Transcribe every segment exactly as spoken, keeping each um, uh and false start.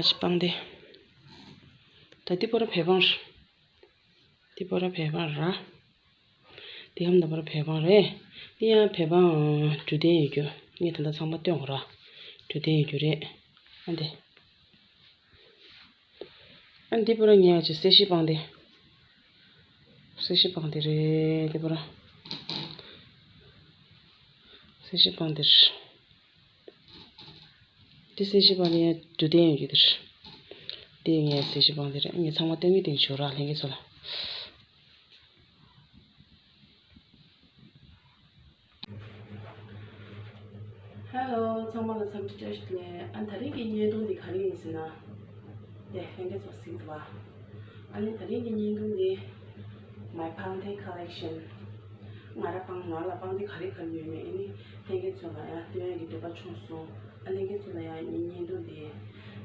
ཞིག་སྤང་སྟེ། ད་འདི་པོ་ར་བལ་སྤང་རེད། འདི་པོ་ར་བལ་སྤང་ར། འདི་ཧམ་ད་པོ་ར་བལ་སྤང་རེད། འདི་ཡང་བལ་སྤང་འབྲུ་ལྡན་ཡོད་རྒྱུ། ངས་ད་ལྟ་ཚང་མ་སྟོན་གོ་ར། འབྲུ་ལྡན་ཡོད་རྒྱུ་རེད། ཨ་འདི། ཨ་འདི་པོ་ར་ངས་ཡ་ཅིག་གསལ་བཤད་སྤང་སྟེ། གསལ་བཤད་སྤང་སྟེ་རེད་འདི་པོ་ར། གསལ་བཤད་སྤང་སྟེ་རེད། འདི་གསལ་བཤད་པ་ནི་འབྲུ་ལྡན་ཡོད་རྒྱུ་དེ་རེད། འདི་ངས་གསལ་བཤད་པ་འདི་རེད། ངས་ཚང་མ་སྟོན་གི་སྟེང་ཞོར་ར་ལྷན་རྒྱས་ཚོ་ལ། ཧེ་ལོ། ཚང་མ་ལ་འཚམས་འདྲི་བཀྲ་ཤིས་བདེ་ལེགས། ཨ་ད་རིང་གི་བརྙན་ཐུང་འདི་ག་རེ་ཡིན་ཟེར་ན། དེ་ལྷན་རྒྱས་ཚོ་གཟིགས་འདུག་བ། ཨ་ནི་ད་རིང་གི་བརྙན་ཐུང་འདི། My Pangde Collection། ང་ར་སྤང་ང་ལ་སྤང་སྡེ་ག་རེ་ག་རེ་ཡོད་མེད་ཨ་ནི་ལྷན་རྒྱས་ཚོ་ལ་ཡང་སྟོན་ཡ་གི་འདོད་པ་བྱུང་སོང་། ཨ་ལྷན་རྒྱས་ཚོ་ལ་ཡང་ངའི་བརྙན་ཐུང་འདི་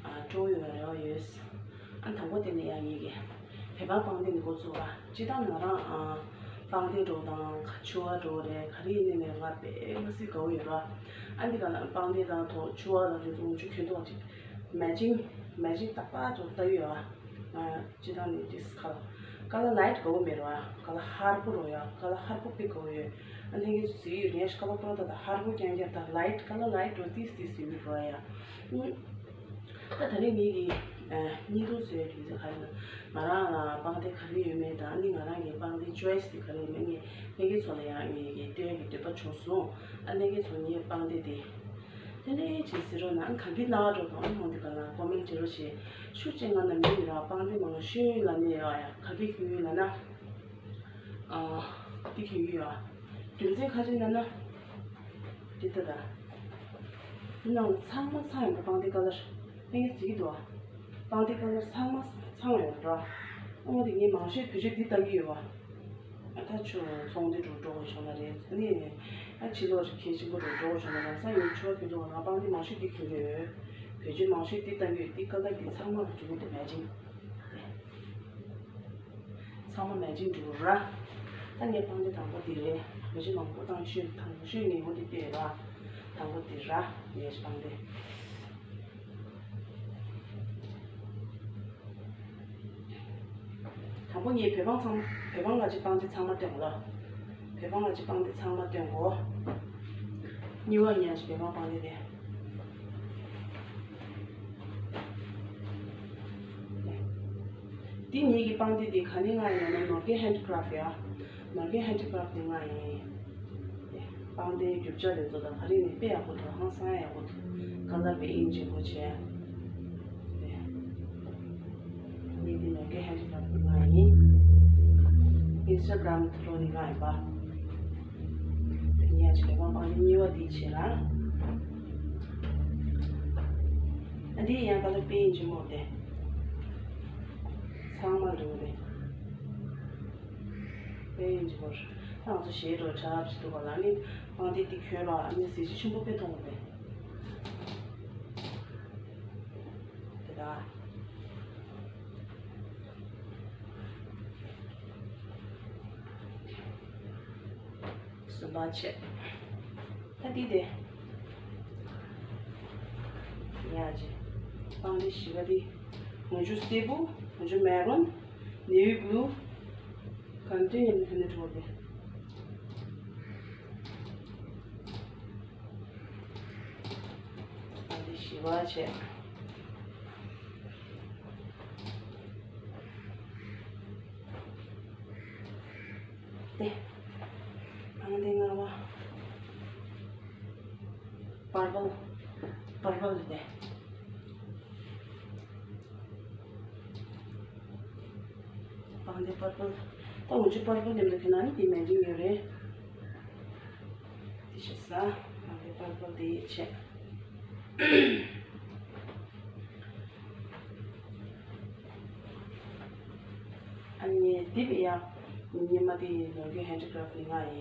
ཨ་སྤྲོ་བོ་ཡོད་རེ་བ་ཡོད། ཨ་དང་པོ་དེ་ནས་ཡང་ངེད་ཀྱི་བོད་པ་སྤང་སྡེ་འདི་འགོ་བཙུགས་པ་སྤྱི་བཏང་ང་རང་ཨ་སྤང་སྡེ་འགྲོ་དང་ཁ་ཆུ་བ་འགྲོ་རེད་ག་རེ་ཡིན་ནའི་ང་དཔེ་མ་སྲིད་དགའ་བོ་ཡོད་ར། ཨ་འདི་ག་ལ་སྤང་སྡེ་དང་ཐོག་ཆུ་བ་དང་དེ་ཚོ་ངུ་ཆུ་གྱོན་ཐོག་ཅིག་མེ་ཅིང་མེ་ཅིང་རྟག་པར་ཚོ་ལྟ་ཡོད་ར། སྤྱི་བཏང་ནི་ཏིས་ཁ་ལ་ཀ་ལ་ལའིཊ་གོ་མེད་རོ་ཡ། ཀ་ལ་ཧར་པོ་རོ་ཡ། ཀ་ལ་ཧར་པོ་པི་གོ་ཡོད། ཨ་ནི་གི་སི་ཡོད་ངས་ཀ་ལ་པོ་རོ་ད་ཧར་པོ་ཀྱང་ཀྱང་ད་ལའིཊ་ཀ་ལ་ལའིཊ་རོ་ཏིས་ཏིས་ཡོད་རོ་ཡ། ད་ད་རེས་ངེད་ཀྱི་བརྙན་ཐུང་བཟོས་ཡོད་དུས་ཚོད་ག་རེ་ན་ང་རང་ལ་སྤང་སྡེ་ག་རེ་ཡོད་མེད་དང་ཨ་ནི་ང་རང་གི་སྤང་སྡེ་ཅོའི་སི་དེ་ག་རེ་ཡོད་མེད་ངས་ལྷན་རྒྱས་ཚོ་ལ་ཡང་ངེད་ཀྱི་སྟོན་གྱི་འདོད་པ་བྱུང་སོང་། ཨ་ལྷན་རྒྱས་ཚོ་ངའི་སྤང་སྡེ་དེ། དེ་ནས་ཅིག་ཟེར་རོགས་གནང་ག་གི་ལ་རོགས་དང་ཨ་ནི་འདི་ག་ལ་ཀོ་མེན་བྱེད་རོགས་བྱེད། ཤུགས་ཅན་ང་ན་མི་ཡི་ར་སྤང་སྡེ་མང་ཤོས་ལ་ནི་ཡ་ཡ་ག་གི་ཁྱོད་ཡོད་ལ་ན། ཨ་འདི་ཁྱོད་ཡོད་ཡ། རྒྱུ་མཚན་ཁ་ཅིག་ན་ན། འདི་ལྟ་ད། འདི་ནང་ཚང་མ་ཚང་ཡོད་པ་སྤང་སྡེ་ཀ་ལར། ཨེ་ངས་ཟིག་འདུག་ཨ། སྤང་སྡེ་ཀ་ལར་ཚང་མ་ཚང་ཡོད་ར། ཨོ་འདི་ངས་མང་ཤོས་བེད་སྤྱོད་འདི་ལྟ་གི་ཡོད་བ། ཨ་ད་ཆུ་ཚོང་འདི་འགྲོ་འགྲོ་དགོས་བྱུང་ན་རེད་ནི། ཨ་ཕྱི་ལོགས་རི་ཁའི་ཆེན་པོ་འགྲོ་འགྲོ་བྱུང་ན་རང་ས་ཡོད་ཆུ་བ་ཁྱོད་ཚོ་ང་རང་སྤང་སྡེ་མང་ཤོས་འདི་གྱོན་གྱི་ཡོད། བེད་སྤྱོད་མང་ཤོས་འདི་ལྟ་གི་ཡོད་འདི་ཀ་ལ་འདི་ཚང་མ་གྱོན་གི་འདུག་མེ་ཅིང་། ཚང་མ་མེ་ཅིང་འགྲོ་ར། ད་ངས་སྤང་སྡེ་དང་པོ་འདི་རེད། མེ་ཅིང་མང་པོ་བཏང་ཤོས་དང་པོ་ཤོས་ངས་འོ་འདི་སྟེར་ར། དང་པོ་འདི་ར་ངས་སྤང་སྡེ། དང་པོ་ངས་བོད་པང་ཚང་བོད་པང་ལ་ཅིག་སྤང་སྡེ་ཚང་མ་སྟོན་གོ་ལ། བོད་པང་ལ་ཅིག་སྤང་སྡེ་ཚང་མ་སྟོན་གོ། གཉིས་པ་ངས་ཅིག་བོད་པང་སྤང་སྡེ་དེ། འདི་ངེད་ཀྱི་སྤང་སྡེ་འདི་ག་ནས་མངགས་ཡིན་ན་ནོར་གྷེ་ཧན་ཌི་ཀྲབ་ཡ། ནོར་གྷེ་ཧན་ཌི་ཀྲབ་ནས་མངགས་ཡིན། སྤང་སྡེའི་རྒྱུ་ཆ་ལས་ཚོ་དང་ག་རེ་ནས་དཔེ་ཡག་པོ་འདུག་ཧང་སང་ཡག་པོ་འདུག་ཀ་ལར་དཔེ་ཨིན་ཇི་པོ་བྱས། ངེད་འདི་ནོར་གྷེ་ཧན་ཌི་ཀྲབ་ནས་མངགས་ཡིན། ཨིན་སི་ཊ་གྷ་རམ་ཐོག་ནས་མངགས་ཡིན་པ། ངས་ཅིག་སྤང་སྤང་སྡེ་གཉིས་པ་འདི་བྱས་ལ། ཨ་འདི་ཡང་ཀ་ལར་དཔེ་ཨིན་ཇི་མོ་དེ། ཚང་མ་འདུག་རེད། དཔེ་ཨིན་ཇི་མོ་རེད། ད་ང་ཚོ་ཞེ་དྲག་གྲབས་ཞིག་འདུག་ག་ལ་ནི་སྤང་སྡེ་འདི་གྱོན་ར་ཨ་ནི་གཟི་བརྗིད་ཆེན་པོ་དཔེ་མཐོང་གི་རེད། དེ་དག་གསུམ་པ་བྱས། ད་འདི་དེ། ཡ་ཅེ། སྤང་སྡེ་བཞི་པ་འདི། ངུ་ཆུ་སེར་པོ། ངུ་ཆུ་མེ་རུན། ནེ་ཝི་བྷུ་ལུ། གང་ལྟར་མཉམ་དུ་ཕན་ནུས་འགྲོ་དེ། སྤང་སྡེ་བཞི་པ་བྱས། དེ། སྤང་སྡེ་ལྔ་པ། པར་པལ། པར་པལ་དེ། སྤང་སྡེ་པར་པལ། ད་འུ་ཅི་པར་པལ་དེ་འདྲ་ཁྱེད་ན་ནི་དེ་མེད་ཀྱི་ཡོད་རེད། དེ་ཤེས་ས། སྤང་སྡེ་པར་པལ་དེ་ཡིད་ཆེས། ཨ་ནི་དེབ་ཡ། ཉི་མ་དེ་ནོར་གྷེ་ཧན་ཌི་ཀྲབ་ནས་མངགས་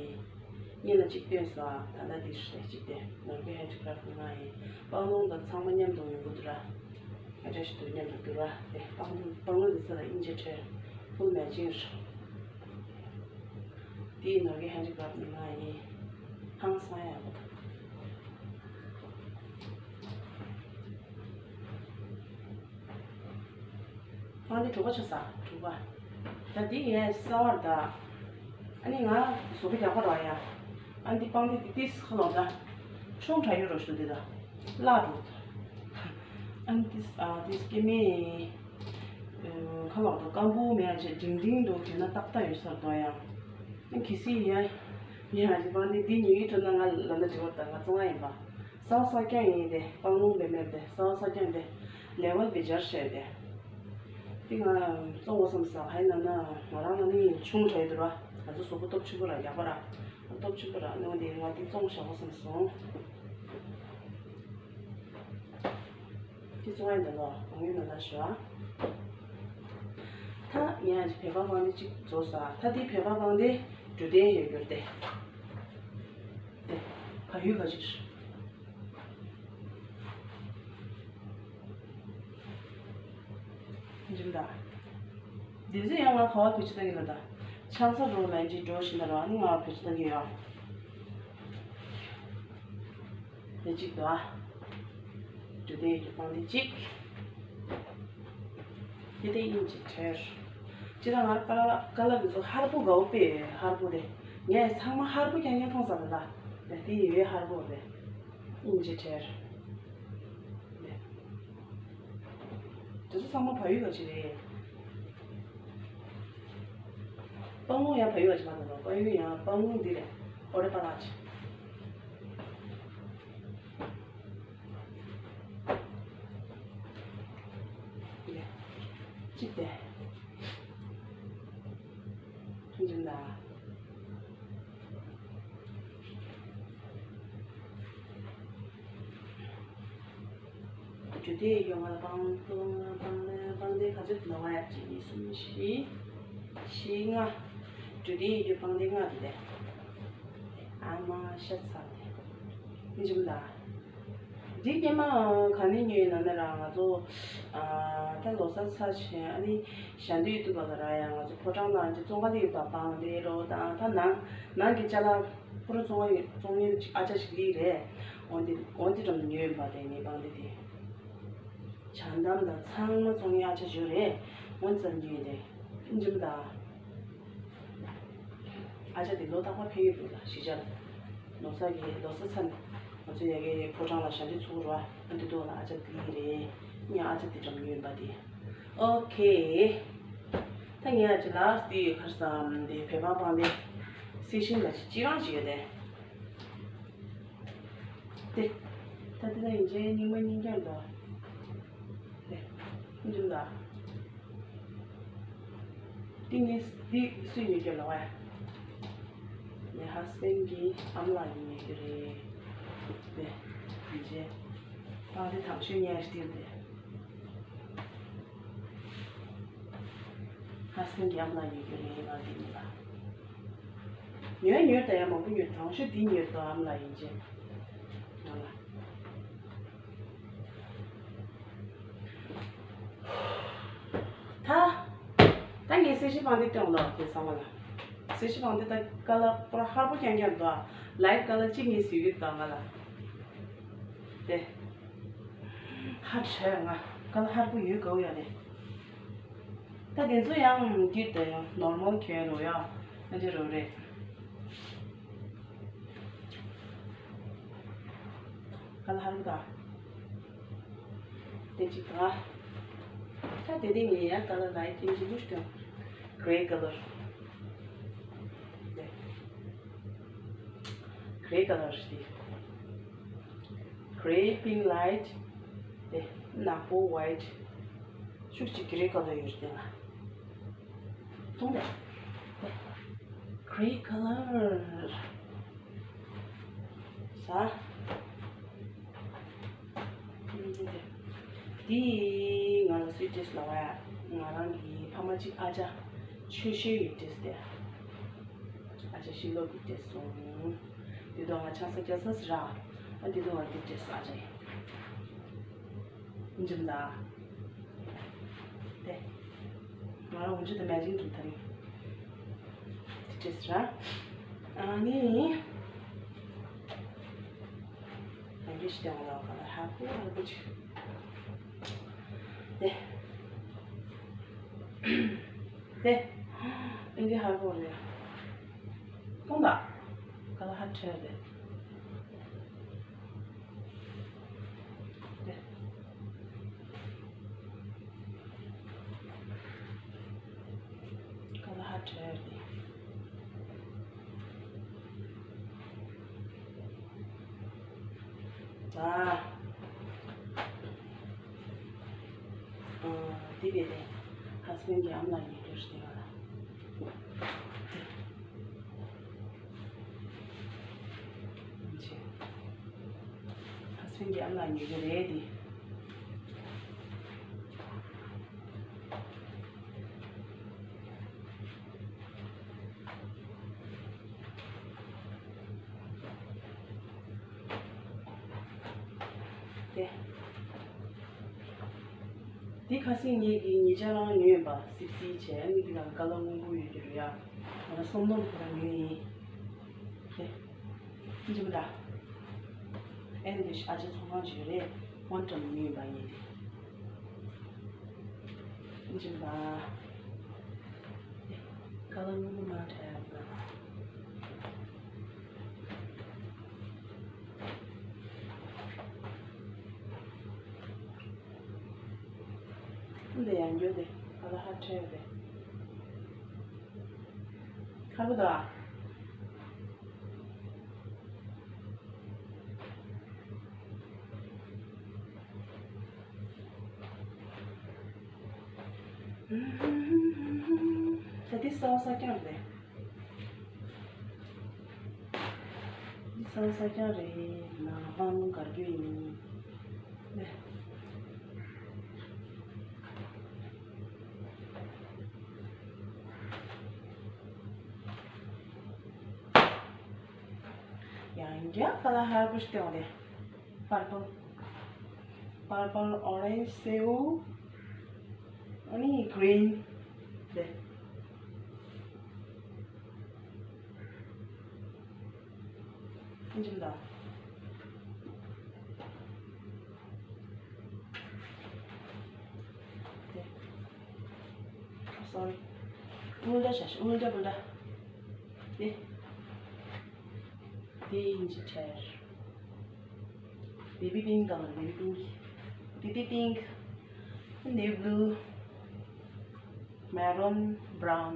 ཡིན། སྔོན་ལ་གཅིག་བཏོན་སོང་། ད་ལྟ་དེ་ཧྲ་གཅིག་དེ་ནོར་གྷེ་ཧན་ཌི་ཀྲབ་ནས་མངགས་ཡིན། སྤང་ལུང་དང་ཚང་མ་མཉམ་དུ་ཡོང་གི་འདུག་ར། ཨ་འདྲ་ཞིག་འདུག་མཉམ་དུ་འདུག་ར། དེ་སྤང་ལུང་སྤང་ལུང་དེ་ཚོ་ལ་དབྱིན་ཇི་བྲིས། ཕུལ་མེ་ཅིང་རེད། དེ་ནོར་གྷེ་ཧན་ཌི་ཀྲབ་ནས་མངགས་ཡིན། ཧང་སང་ཡག་པོ་འདུག་ཨ་འདི་དྲུག་པ་ཆགས་ས་དྲུག་པ། ད་འདི་ངས་གསར་པ་རེད་ད། ཨ་ནི་ང་བཟོ་པ་རྒྱག་པ་ར་ཡ། ཨ་འདི་པང་འདི་འདི་ཏིས་ཁ་ལོག་ད། ཆུང་དྲག་ཡོད་རོ་ཞུ་འདི་ད། བརླག་འགྲོ། ཨ་ནི་ཏིས་ཨ་ཏིས་སྐྱེ་མེད། ཁ་ལོག་ད་སྐམ་པོ་མེད་ཡ་ཅེ་འབྲིང་འབྲིང་འདུག་དེ་ན་ཏག་ཏག་ཡོད་ས་རེད་ད་ཡ། ཨ་གི་སི་ཡ། ཡ་ཅེ་པང་འདི་འདི་ཉིད་ཀྱི་ཁྲོད་ན་ང་ལ་ན་འབྲི་བ་ད་ང་ཚོ་ང་ཡིན་པ། གསར་པ་གསར་རྐྱང་ཡིན་ཏེ་སྤང་ལུང་ལས་མེད་དེ་གསར་པ་གསར་རྐྱང་དེ་ལེ་ཝལ་བེ་སྦྱར་བྱས་ཏེ། དེ་ང་བཙོང་དགོས་བསམ་ས་ཧའི་ན་ན་ང་རང་ལ་ནི་ཆུང་དྲགས་འདུག་ར། ང་ཚོ་གཟུགས་པོ་སྟོབས་ཆེན་པོ་ར་ཡག་པོ་ར། སྟོབས་ཆེན་པོ་ར་ནི་འོ་དེ་ང་དེ་བཙོང་བཞག་དགོས་བསམ་སོང་། དེ་བཙོང་ཡ་འདི་ལོ་གང་ཡོད་ན་ལ་ཞུ་ཨ། ད་ངས་བོད་པ་པང་དེ་གཅིག་བཟོ་ས་ད་དེ་བོད་པ་པང་དེ་འབྲུ་དན་ཡོད་རྒྱུར་དེ། དེ་བལ་ཡུལ་ག་ཅིག་རེད། འཇིམ་དང་། དེ་ཚོ་ཡང་ང་ག་བ་བེད་སྤྱོད་བཏང་གི་ལ་ད། ཆང་ས་རོ་ལ་འཇི་འགྲོ་བཞིན་ད་ར་ནི་ང་བེད་སྤྱོད་བཏང་གི་ཡོད། དེ་གཅིག་ཏུ་ཨ། འབྲུ་དན་གྱི་པང་དེ་གཅིག་དེ་དེ་ཨིན་ཇི་ཁྲེར། ཅི་ད་ང་ར་ཀ་ལ་ཀ་ལ་དེ་ཚོ་ཧར་པོ་གའོ་པེ་ཧར་པོ་རེད། ངས་ཚང་མ་ཧར་པོ་རྐྱང་རྐྱང་མཐོང་ས་རེད་ད། དེ་ཡོད་ཧར་པོ་རེད། ཨིན་ཇི་ཁྲེར། དེ་ཚོ་ཚང་མ་བལ་ཡུལ་ག་ཅིག་རེད། སྤང་ལུང་ཡང་བལ་ཡུལ་ག་ཅིག་མ་དང་དང་སྤང་ཡུལ་ཡང་སྤང་ལུང་འདི་རེད། ཨོ་རེད་པ་ལགས་ཅིག་གཅིག་དེ། ཐུགས་རྗེ་གནང་། རྒྱུ་དེ་ཡོང་བ་ལ་སྤང་སྤང་སྤང་ལེ་སྤང་ལེ་ག་ཚོད་ལོ་བ་ཡ་གཅིག་གཉིས་གསུམ་བཞི་བཞི་ལྔ། རྒྱུ་དེ་ཡོད་རྒྱུ་སྤང་ལེ་ལྔ་དེ་ལས། ཨ་མ་ཤ་ཚ་དེ། ཐུགས་རྗེ་གནང་། འདི་སྔོན་མ་ག་ནས་ཉོས་ཡིན་ན་ན་ར་ང་ཚོ་ཨ་ད་ལོ་གསར་ཚར་བྱས་ཨ་ནི་ཞལ་འདོན་དུས་པ་ལ་ར་ཡ་ང་ཚོ་ཕོ་བྲང་ནང་འདི་བཙོང་ག་ལ་ཡོད་པ་སྤང་ལེ་རོ་དང་ད་ནང་ནང་གི་ཅ་ལག་ཕོ་བྲང་བཙོང་ག་ཡོད་བཙོང་མཁན་ཅིག་ཨ་ཅག་ཞིག་ལི་རེད། འོན་ཏེ་འོན་ཏེ་འགྲམ་ཉོས་ཡིན་པ་དེ་ངའི་སྤང་ལེ་དེ་ཇ་འདམ་དང་ཚང་མ་བཙོང་མཁན་ཨ་ཅག་ཞིག་རེད། འོན་ཙམ་ཉོས་ཏེ་ཨིན་ཇིམ་དང་། ཨ་ཅག་དེ་ལོ་རྟག་པར་ཕེབས་ཡོད་འདུག་ལ་གཞིས་ཆགས་ལ། ལོ་གསར་གྱི་ལོ་གསར་ཚར་ནས་ང་ཚོ་ཡ་གི་ཕོ་བྲང་ལ་ཞལ་འདོན་ཚུགས་རོགས་ཨ་འདི་འདུག་ལ་ཨ་ཅག་དེ་རེད། ངས་ཨ་ཅག་དེ་འགྲམ་ཉོས་ཡིན་པ་དེ། ཨོ་ཁེ། ད་ངས་ཨ་ཅག་ལ་དེ་ཡོད་ཁར་བསམ་དེ་བོད་པ་པང་དེ་སེ་ཤིང་ག་ཅིག་ཅི་རང་ཅིག་ཡོད་དེ། དེ། ད་དེ་ད་ཡིན་ཅན་རྙིང་མ་རྙིང་རྐྱང་འདུག་དེ། འདུག་ལ། འདི་ངས་འདི་སུས་ཉོས་ཀྱི་ལོ་ཨ། ངའི་ཧ་སི་བེན་གྱི་ཨ་མ་ལགས་ཀྱིས་ཉོས་ཀྱི་རེད། དེ། ཡིན་ཅན། ད་དེ་དང་ཤོས་ཉར་སྟེར་དེ། ཧ་སི་བེན་གྱི་ཨ་མ་ལགས་ཉོས་ཀྱི་རེད་ང་འདི་ཉོས་ལ། ཉོས་ཉོས་ད་ཡང་མང་པོ་ཉོས་དང་ཤོས་འདི་ཉོས་དང་ཨ་མ་ལགས་ཡིན་ཅན། ང་ལ། ད། ད་ངས་གསལ་བཤད་པང་འདི་སྟོན་ལོ་དེ་ཚང་མ་ལ། གསལ་བཤད་པང་འདི་ད་ཀ་ལ་པོར་ཧར་པོ་རྐྱང་རྐྱང་འདུག་ལའིཊ་ཀ་ལ་གཅིག་ངས་ཟིག་ཡོད་དང་ང་ལ། དེ། ཧ་ཁྲེ་ང་ཀ་ལ་ཧར་པོ་ཡོད་གའུ་ཡ་ནས། ད་དེ་ཚོ་ཡང་འདིར་ད་ཡང་ནོར་མལ་གྱོན་རོ་ཡ་ཨ་འདི་རོ་རེད། ཀ་ལ་ཧར་པོ་ད། དེ་གཅིག་དང་། ད་དེ་དེ་ངས་ཡང་ཀ་ལ་ལའི་ཏིན་གྱི་ལུས་དང་། གྷེ་རེ་ཀ་ལར། དེ། གྷེ་རེ་ཀ་ལར་ཞིག་དེ། གྷེ་རེ་པིང་ལའིཊ། དེ། ནག་པོ་ཝའིཊ། ཤུགས་ཀྱི་གྷེ་རེ་ཀ་ལར་ཡོད་དེ་ལ། མཐོང་དེ། གྷེ་རེ་ཀ་ལར། ས། འདི་ང་ལ་སུའི་ཊེས་ལ་བ་ཡ། ང་རང་གི་ཕ་མ་གཅིག་ཨ་ཅག་ཆོས་ཤེས་ཡོད་ཊེས་དེ། ཨ་ཅག་ཤི་ལོ་གི་ཊེས་སོང་། འདི་དོ་ང་ཆང་ས་རྒྱ་ས་སི་ར། ཨ་འདི་དོ་ང་འདི་ཊེས་ཨ་ཅག་ཡིན། འཇིམ་ད། དེ། ང་རང་འུ་ཅུ་དང་མེ་ཇིང་དུ་ཐ་རིང་། དེ་ཅེས་ར། ཨ་ནི། ང་གི་ཤི་དང་ལ་ག་ལ་ཧ་གོ་ཧ་གོ་ཅི། དེ། དེ། ཨིན་དི་ཧར་པོ་རེད། སྟོང་དག་ག་ལ་ཧ་ཁྲེར་དེ། དེ། ག་ལ་ཧ་ཁྲེར་དེ། ད། ཨ། དེ་བས་ཏེ། ཧ་སི་བན་གྱི་ཨམ་ལགས་ཉེ་དུས་ཤི་བ་ལ། ཧ་སི་བན་གྱི་ཨམ་ལགས་ཉེ་དུས་རེད་དེ། དེ། འདི་ཁ་སང་ངེད་ཀྱིས་ཉེ་ཆར་རང་ཉོས་པ་སིབ་སིབ་བྱས་ནི་འདི་ལ་ཀ་ལ་སྔོན་པོ་ཡོད་ཀྱི་རེད་ཡ། ང་ལ་སོམ་སྡོམ་ཁོ་རང་ཉོས་ཡིན། དེ། ཅི་མི་འདྲ། ཨེ་འདི་ཨ་ཅེ་ཚོང་ཁང་ཞིག་རེད། ཝན་ཀྲམ་ཉོས་པ་ཡིན་དེ། ཅི་མི་འདྲ། དེ། ཀ་ལ་སྔོན་པོ་མ་འདྲ་ཡ་མི་འདྲ། འདི་ཡང་འགྱོ་དེ་ཨ་ལ་ཧ་ཁྲེ་རེད། ཁ་བུ་དོ། ད་འདི་སོ་སོ་ཀྱང་རེད། འདི་ས་ས་ཀྱང་རེད། ནང་ཧང་ལུང་གར་རྒྱུ་ཡིན། ནས། ཡང་རྒྱ་ཁ་ལ་ཧར་པོ་ཞིག་སྟེང་རེད། པར་པལ། པར་པལ། ཨོ་རེན་ཇི། སེའུ། ཨ་ནི་གྷི་རིན། རེད། ཨིན་ཇི་མི་འདུག་དེ། སོ་རི། དངུལ་འདྲ་བྱ་ཞིག་དངུལ་འདྲ་པོ་འདྲ། དེ། དེ་ཨིན་ཇི་ཁྲེར། Baby pink color, baby pink. Baby pink. Navy blue. Maroon, brown.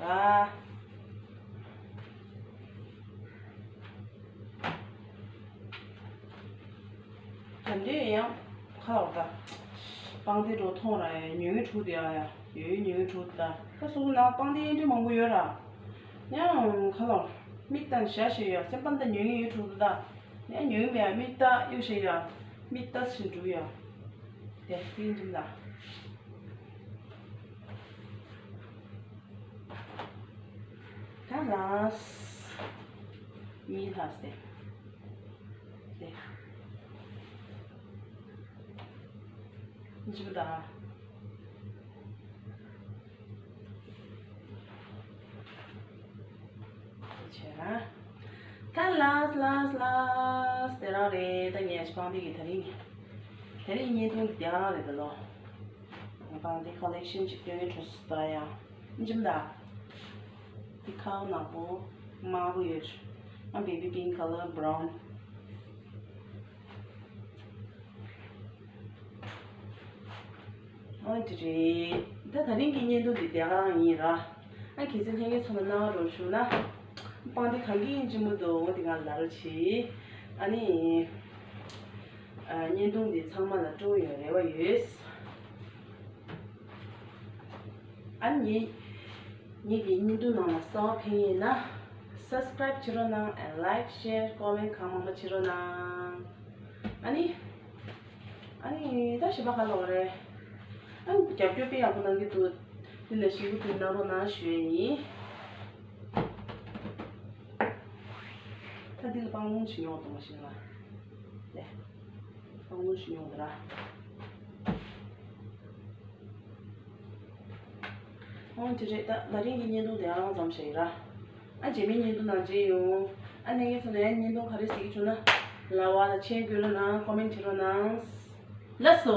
ཨ། ད་འདི་ཡང་ཁ་ལོར་ད། པང་དེ་འགྲོ་ཐོང་ར་ཡ་ཉོས་ངེས་འཁྲུག་དེ་ཨ་ཡ་ཡོད་ཡོད་ཉོས་ངེས་འཁྲུག་ད། ད་སོ་སོ་ནང་པང་དེ་ཡན་འདྲི་མང་པོ་ཡོད་ར། ཡང་ཁ་ལོར་མིག་ལྟ་ཞ་ཞེ་ཡ་སེམས་པ་ད་ཉོས་ངེས་ཡོད་འཁྲུག་ད། ཡང་ཉོས་ངེས་མེད་ཡ་མིག་ལྟ་གཡུག་ཞེ་ཡ་མིག་ལྟ་ཞིག་འགྲུབ་ཡ། དེ་དེ་འགྲིམ་ལ། ད་ལ་སི་གཉིས་ལྷག་སྟེ། དེ། འཇིབ་ད། བྱས་ན། ད་ལ་སི་ལ་སི་ལ་སི་དེ་རང་རེད། ད་ངས་སྤང་འདི་གི་དེ་རིང་། དེ་རིང་བརྙན་ཐུང་འདི་རང་རེད་ད་ལོ། ང་སྤང་འདི་ཁོ་ལེག་ཤན་ཅིག་སྟོན་གྱི་འགྲོ་སི་ད་ཡ། འཇིམ་ད། འདི་ཁའོ་ནག་པོ། དམར་པོ་ཡོད། ཨ་baby pink color brown། ཨོ་དེ་རེད། ད་ད་རིང་གི་བརྙན་ཐུང་འདི་དེ་ག་རང་ཡིན་ར། ཨ་གལ་སྲིད་ལྷན་རྒྱས་ཚོ་ལ་སྣང་བ་འགྲོ་བྱུང་ན། པང་འདི་གང་གི་ཡིན་གཅིག་མོ་འདུག་འོ་དེ་ག་ལ་རོ་ཆི། ཨ་ནི། ཨ་བརྙན་ཐུང་འདི་ཚང་མ་ལ་སྤྲོ་ཡོང་རེ་བ་ཡོད། ཨ་ནི། ངེད་ཀྱི་བརྙན་ཐུང་ནང་ལ་གསར་པ་ཕེབས་ཡིན་ན། subscribe བྱེད་རོགས་གནང་། and like, share, comment གང་མང་མང་བྱེད་རོགས་གནང་། ཨ་ནི། ཨ་ནི་ད་ཞིབ་པ་ག་ལ་བ་རེད། ཨ་ནི་རྒྱབ་སྐྱོར་དཔེ་ཡག་པོ་གནང་གི་འདུག་འདི་ནས་ཞིབ་པོ་དེ་གནང་རོགས་གནང་ཞུ་ཡས་ཡིན། ད་འདི་ལ་སྤང་ལུང་ཞིག་ཡོང་དུ་མ་ཤེས་ན། ལེ། སྤང་ལུང་ཞིག་ཡོང་དུ་ར། ཨོ་དེ་རེད། ད་ད་རིང་གི་བརྙན་ཐུང་དེ་ཨང་ཙམ་ཞིག་ར། ཨ་རྗེས་མའི་བརྙན་ཐུང་ནང་མཇལ་ཡོང་། ཨ་ནེ་ངེད་ཚོ་ནས་བརྙན་ཐུང་ག་རེ་གཟིགས་བྱུང་ན། ལ་བ་ལ་མཆན་བཀོད་རོགས་གནང་། ཀོ་མེན་བྱེད་རོགས་གནང་། ལགས་སོ།